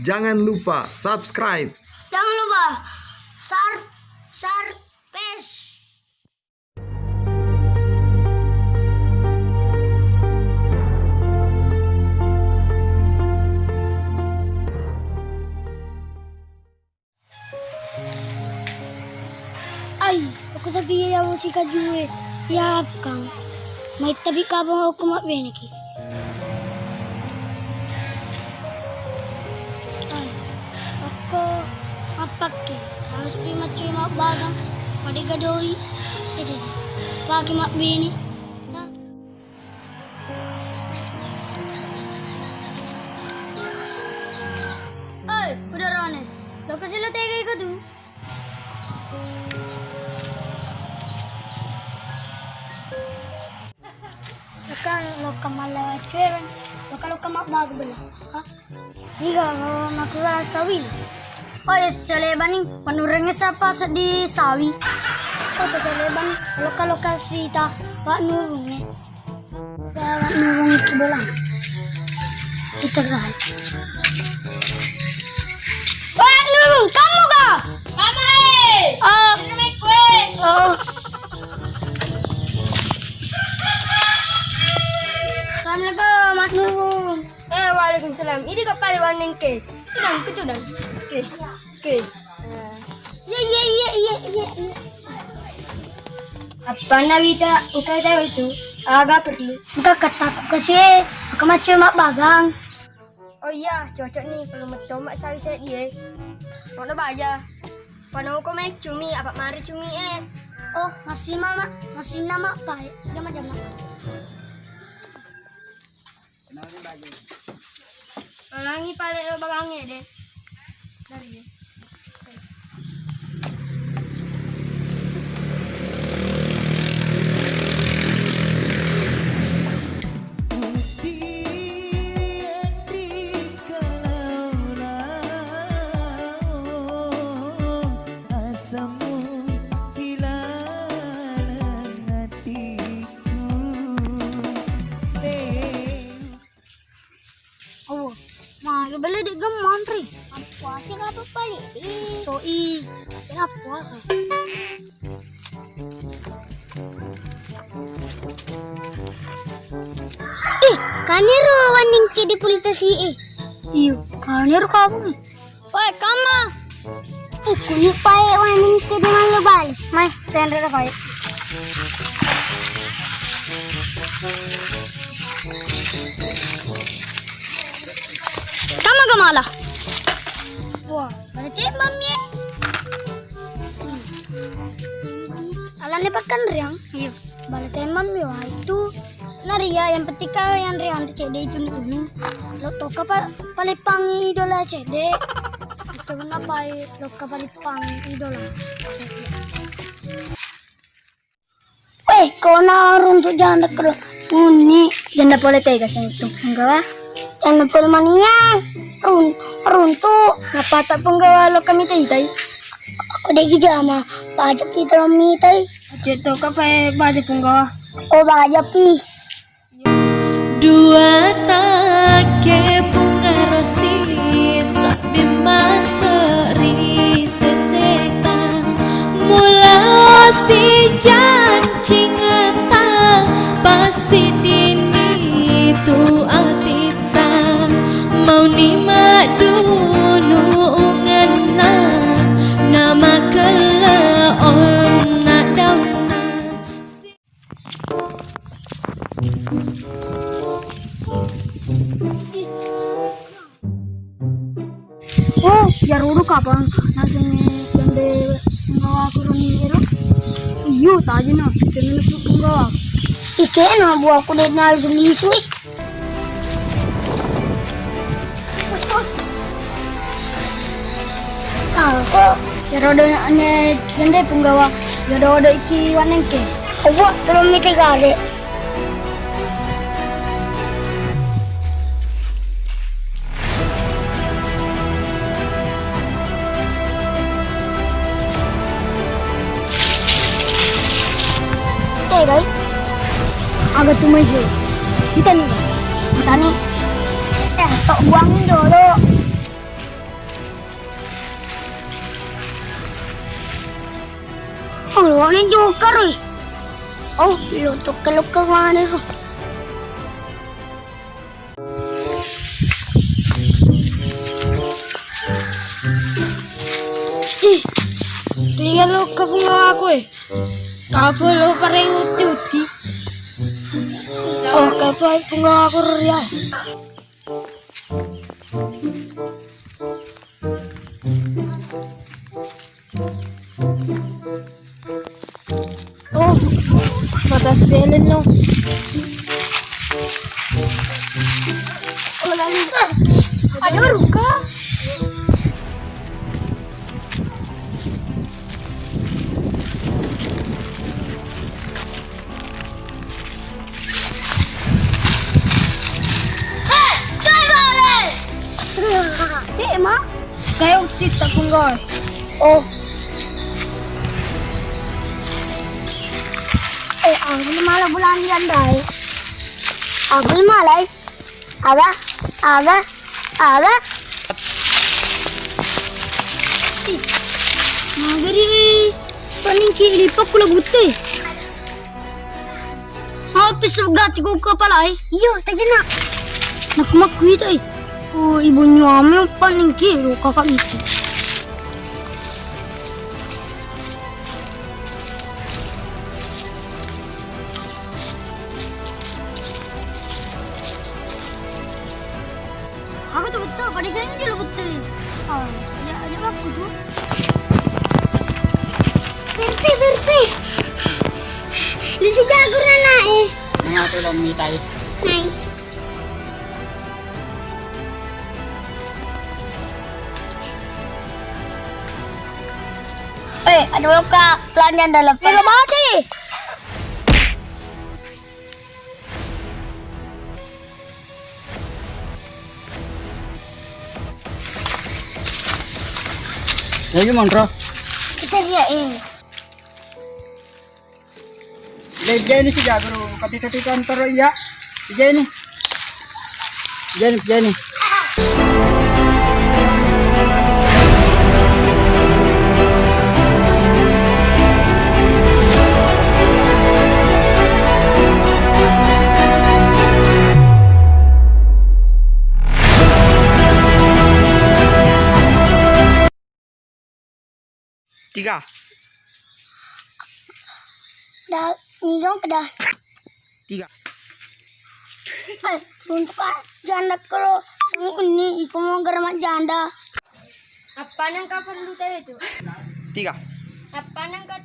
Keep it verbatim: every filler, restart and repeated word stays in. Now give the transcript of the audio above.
Jangan lupa subscribe. Jangan lupa share, share, pes. Ai, okko sapi iya musi kajue, iya bukang. Maittabi kapang okko mabbeneki. Ai, okko mappakke, harus pi maccoi mabbagang, madega doi, ede, pake mabbene. Nah. Oi, udarane. Lokasi lo tega iko tu? Lokka, lokka malla cuereng, lokka, lokka mabbaga bela. Hah? Iga lo makkura sawi. Oh, iya, cocok lebani, panurenge sapa seddi sawi. Oh, cocok lebani, lokka, lokka sita, Pak Nurunge. Pak Nurung itu bola. Kita kan. Pak Nurung, kamu kah? Mama, eh. Oh. Ini kue. Oh. Assalamualaikum, Pak Nurung. Eh, waalaikumsalam. Idi ko pale wannengke. Kutudang, kutudang. Oke, oke. Iya, iya, iya, iya, iya, iya. Appanna wita utai tau itu? Aga perlu? Engka kataku kasi, aku macam mak bagang. Oh iya, cocok nih kalau metto mak sawi saya dia. Mau baja. Panoko mai cumi, apa mari cumi eh? Oh, masih mama, masih nama pai. Jama-jama. Langi pale lo bagangnge de. Dari ye. Asamu ilaleng atiku. Oh, ma, ya bela de gemma anre. Puasa apa balik? Iso i, kena puasa. Ih, kaniro wannengke di pultasi e. Iyo, kaniro kamu. Woi, kama. Ih, kuni pae wannengke di malu bali. Mai, tenre da pae. Kama gemala. Wah, berarti mami. Alane pakan riang. Iyo. Bale temmammi wai tu. Nariya, yang penting ka yanre-yanre cedde itunu-tunu. Lo tokka pa-, paleppangi idola cedde. Itu guna pai lokka paleppangi idola. Weh, kona runtuk janda kero. Unni. Janda pole tega seng itu. Enggak wah. Janda pole mania. Run-, runtuk. Napata punggawa lokka mitai-tai. Aku degi jama. Baja pi tolong mitai. Cetto ka pae baja punggawa. Oh, baja pi. Dua take pungarosi sabbi maseri seseta. Mula si jancingeta pasti dini tu atita. Mauni madunungenna namakelle onna daunna. Oh, ya rudu kapang naseng jande punggawa kuruni ero. Iyo, tajina, sing punggawa. Ikena buahku de nasu lisu. Bos, bos. Ah, kok ya rodo ne jande punggawa, ya rodo iki wanengke. Obo, tolong mite gare. Eh, guys. Aga tu mai he. Kita ni. Kita ni. Eh, sok buangin dulu. Ini joker, eh. Oh, lo tokka-lokka maneng ro. Ih, tinggal lo ke bunga aku, eh. Kau lo pare uti-uti. Oh, kau bunga aku ria. Oh, mata selen no. Oh, lalu. Ada ruka. Eh, ma, kayak utit tak punggoy. Oh. Eh, aku malah bulan jandai. Aku malah. Aga, aga, aga. Ih, magari paningki lipat kula gutte. Mau pisau gati ku kepala, eh? Iyo, tajena. Nak makku itu, eh. Oh, ibu nyuami paningki lo kakak itu. Aku tuh betul, pada sini dulu betul. Oh, ada, ada aku tuh. Berti, berti. Di si jago anak, eh. Nah, aku dong mitai. Hai. Eh, ada lo kak pelanjang dalam. Mega mati. Lagi monro. Kita lihat ini. Lejeni si jago, kati-kati kantor iya. Lejeni. Lejeni, lejeni. Tiga. Da, nigong ke dah. Tiga. Eh, untuk ah, janda kalau ini iko mau geramat janda. Apa nang kau perlu tahu itu? Tiga. Apa nang kau